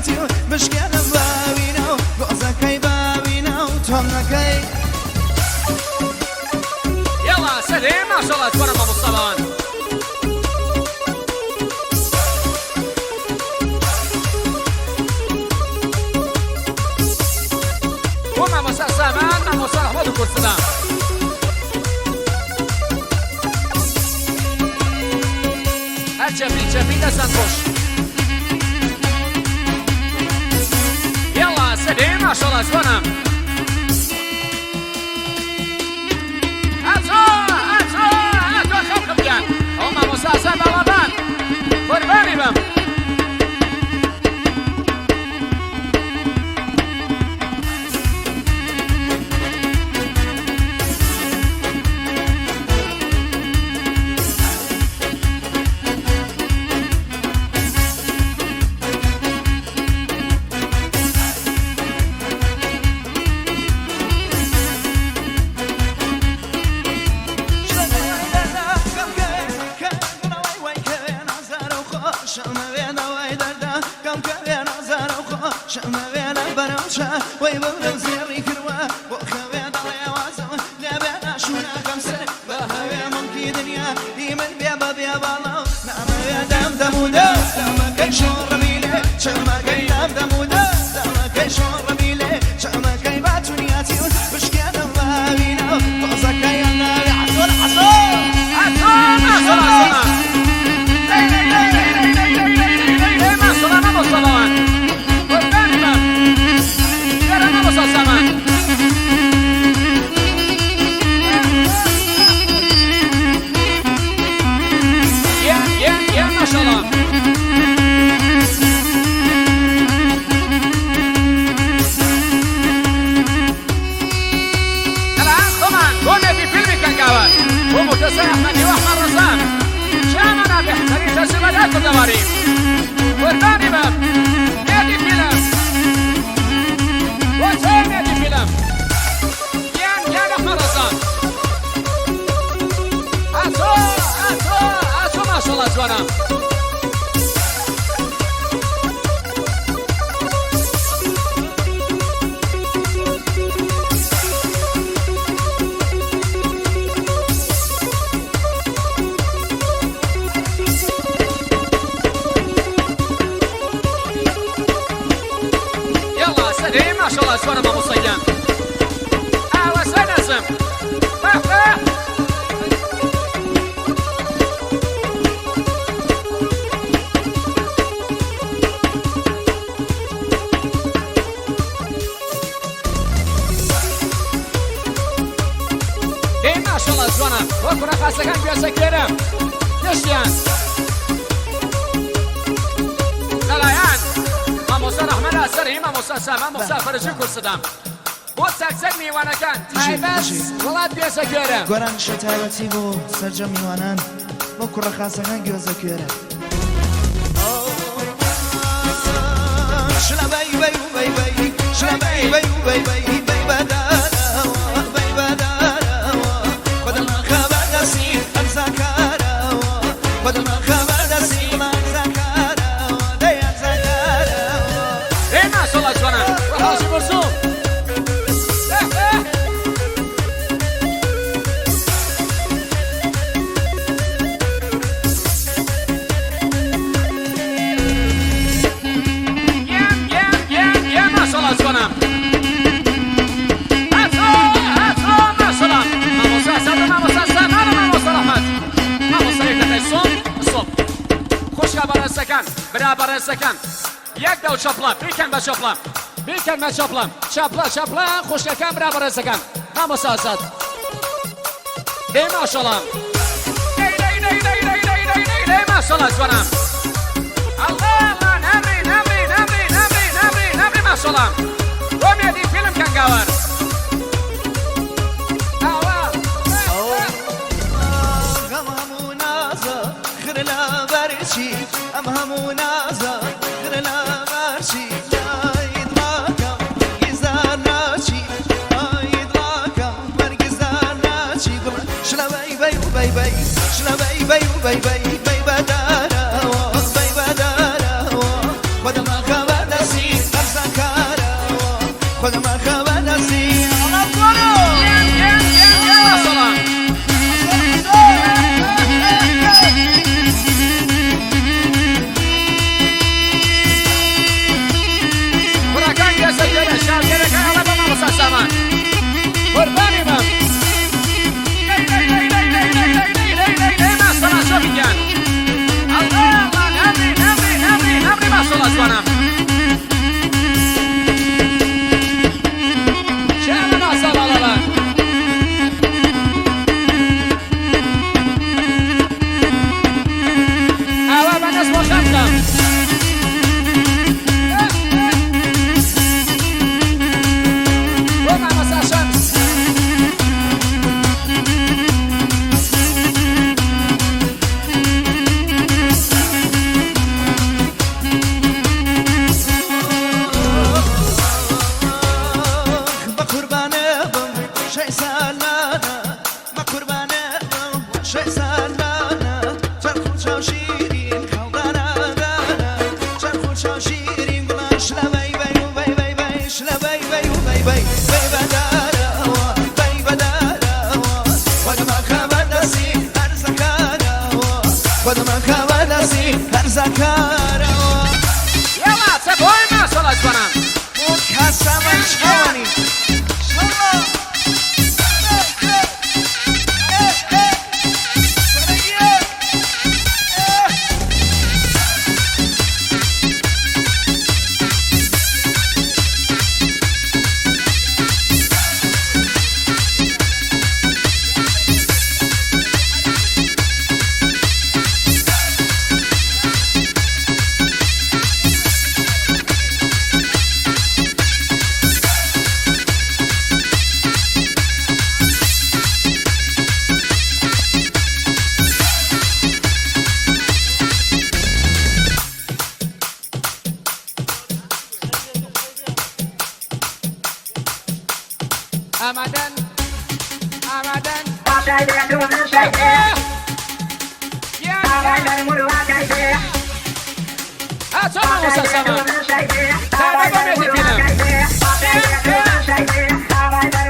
تونیاتی و بشکێنم باوینە و گۆزەکەی باوینە و تۆم نەکەی. يلا سليم ما شاء الله تبارك الله مصطفى. ومع مساء سامان مع مساء احمد كرسلام. هەر چەپی چەپی دەستان خۆش. يلا سليم ما شاء الله جوانم. ئەچۆ ئەچۆ ئەچۆ خەڵکم گیان. ئەو مامۆستا ئاسان باڵابان. قوربانی بم. وەی بەورە زێڕی کردوە بۆ خەوێ دەڵێ وازم لێبێ ناشووناکەم سەر بە هەوێ مڵکی دنیا دی من بێ بە بێ باڵاو نامەوێ دەم دەم و دەست دەمەکەی شۆڕمی لێ چەمەکەی دەم دەم و دەست دەمەکەی شۆڕمی لێ چەمەکەی با تونیاتی و بشکێنم باوینە و تۆزەکەی ناوی عەسۆر عەسۆر. ئەچۆ ما شاء الله جوانم. لەی لەی لەی لەی لەی لەی لەی لەی لەی لەی ما شاء الله مامۆستا باوان. قوربانی بم. لێرە مامۆستا سامان. يا يا يا ما شاء الله. الآن طبعا كنا في فيلم كان ومرتزا أحمد وأحمد رزان شامنا بحتري تسبلات الدواري قرباني باب نادي فيلم وتين نادي فيلم يان يان أحمد رزان أتو أتو أتو ما شاء الله جوانا. يلا سليم ما شاء الله جوانا مامو صيام. أهلا سنسم. إيه ما شاء الله جوانا وكنا خاصة كان بيا سكيرة يشيان لەلایەن مامۆستا ڕەحمەت ئاسەری، مامۆستا سامان، مامۆستا فەرەجی کورسدام بۆ چاکچەک میوانەکان تایبەت وڵات گوێزە کوێرە. گۆرانیشە تایبەتی بۆ سەرجەم میوانان بۆ کوڕە خاسەکان گوێزە کوێرە. شلە بەی بەی و بەی بەی شلە بەی بەی و بەی بەی بەی بەدارەوە بەی بەدارەوە بەدەمە خەبەر دەسی ئەرزاکارەوە بەدەمە خەبەر دەسی ئەرزاکارەوە دەی ئەرزاکارەوە. ئێ ماشەڵڵا جوانان ڕەحاجی بەرزوم. يا يا يا يا ما شاء الله جوانم. هاتو هاتو ما شاء الله مامۆستا سەد، مامۆستا سامان، مامۆستا ڕەحمەت، مامۆستا یەک دەقەی سۆم سۆم. خوشکا بەڕێزەکان، برا بەڕێزەکان، یەک دەو چەپڵە بیکەن بە چەپڵە بیکەن بە چەپڵە چەپڵە چەپڵە خوشکەکان برا بەڕێزەکان مامۆستا ئازاد. دێ ماشەڵڵا دەی دەی دەی دەی دەی دەی دەی دەی دەی ماشەڵڵا جوانم. الله الله نەمری نەمری نەمری نەمری نەمری نەمری ماشەڵڵا. کۆمێدی فیلم کەنگاوەر. ئاوا ئەم هەموو نازە خر لە بەرچی ئەم هەموو نازە خر لە بەرچی ئایدڵاکەم گیزار ناچی ئایدڵاکەم وەرگیزار ناچی گوڵ شلە بەی بەی و بەی بەی شلە بەی بەی و بەی بەی بەی بەدارەوە بەی بەدارەوە بەدەمە خەبەر دەسی خودم خبر دستی یان یان یان یان ماشاءالله. کوڕەکان گەسە گەرە شاگەرەکان ئەڵێ بە مامۆستا سامان قوربانی بم. لەی لەی لەی لەی لەی لەی لەی لەی لەی لەی لەی ماشاءالله شۆفی گیان. ئەڵێ ئەڵێ هەمری هەمری هەمری هەمری ماشاءالله جوانم. چێمە ماشاءالله ڵەڵە. ئاوا بە دەست بۆ خەم بۆ مامۆستا شەمس. بە قوربانێ بم شەی سالانە بە قوربانێ بم شەی سالانە چەرخ و چاو شیرین خەڵدانادانە چەرخ و چاو شیرین گوڵان شلە بەی بەی و بەی بەی بەی شلە بەی بەی و بەی بەی بەی بەدارەوە بەی بەدارەوە خودمە خەبەر دەستی هەرزەکارەوە خودمە خەبەر دەستی هەرزەکارەوە یاڵا چەپۆی ماشاءالله جوانم. بۆ کاسەمە چاوانی شەڵا ئامادەن ئامادەن. یان یان. ها چۆن مامۆستا سامان؟ تابە بۆ مێزی فیلم. ئاوازەکەم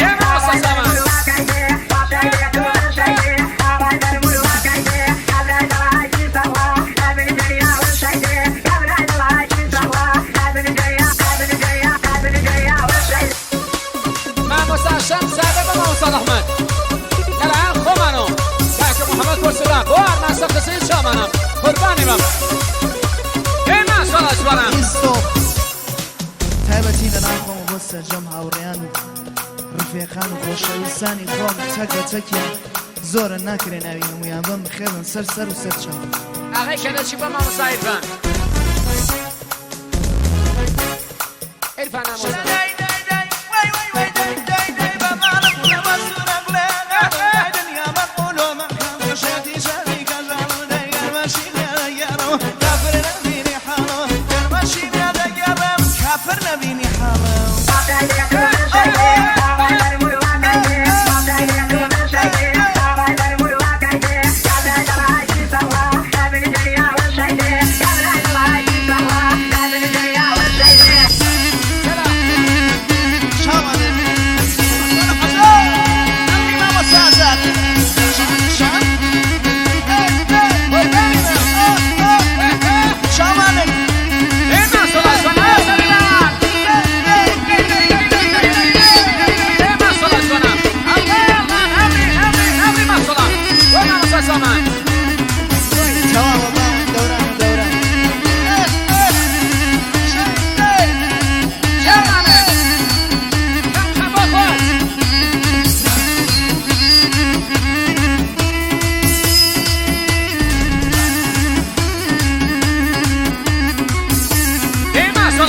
یان مامۆستا سامان. مامۆستا شەمس زادە بە مامۆستا ڕەحمەت لەلایەن خۆمانەوە کاکە محەممەد پۆرسەدان بۆ ئارمان سەرخستنی چاومانم قوربانی بم. ئێ ماشاءالله جوانم. ئیستۆ تایبەتی لەناو خۆم بۆ سەرجەم هاوڕێیان و ڕفێقان و خۆشەویستانی خۆم چەک بە چەکیان زۆرە ناکرێ ناوی هەمویان بم بخێبن سەر سەر و سەر چاو. ئاغای کەلەچی بۆ مامۆستا عیرفان. عیرفان ئامۆزا. کافر نبینی حاڵە. چرا؟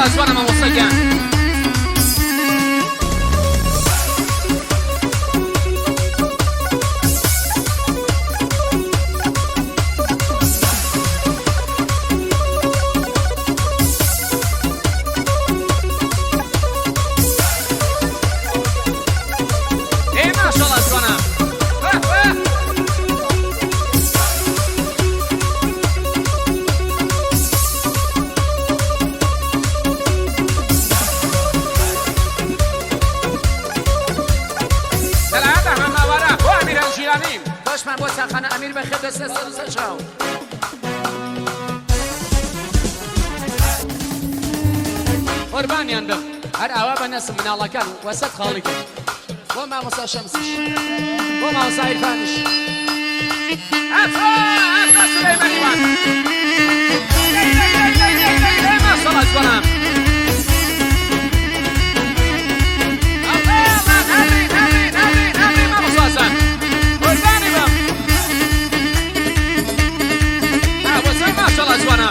ماشەڵا جوانە مامۆستا گیان. ئێ ماشەڵا جوانە. لەلایەن بەهمەن ماوارە بۆ ئەمیران ژیرانی بەشمان بۆ چاخانە ئەمیر بەخێر دەستە سەر و سەر چاو. قوربانیان بم هەر ئاوا بە نەسم مناڵەکان وەسەت خاڵی کرد بۆ مامۆستا شەمسیش بۆ مامۆستا عیرفانیش ئەتۆ ئەتۆ سولەیمانی وان ماشەڵا جوانە. قوربانی بم وەسەر ماشەڵا جوانە.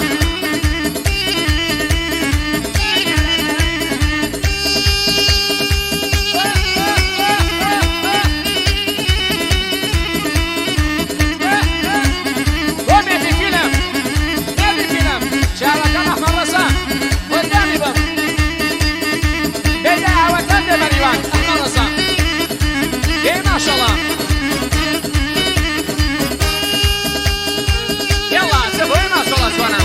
بۆ مێردی فیلم، مێردی فیلم، چاوەکەم ئەحمەد ڕەزا، قوربانی بم. بێدە ئاوەکان بێ مەریوان ئەحمەد ڕەزا. ئێ ماشەڵا. یەڵا چە بۆیە ماشەڵا جوانە.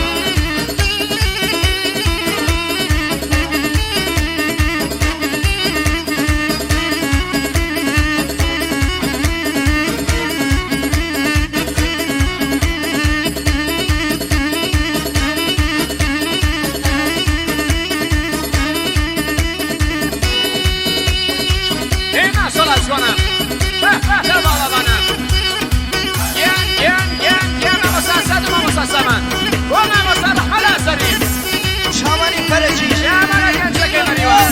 ئێ ماشەڵا جوانە. بە بە لە باڵابانە. گیان گیان گیان گیان مامۆستا ئەسەد و مامۆستا سامان. بۆ مامۆستا ڕەحمەت ئازەری. چاوانی فەرەجی. چاوانە گەنجەکەی مەریوان.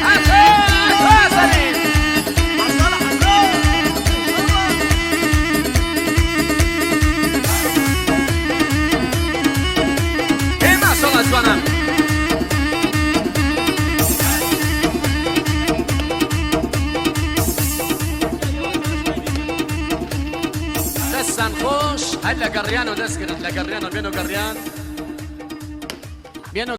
ئەتۆ ئەتۆ ئازەری. ئێ ماشەڵا جوانە. دەستان خۆش هەر لە گەڕیان و دەست کرد لە گەڕیان و بێن و گەڕیان بێن و.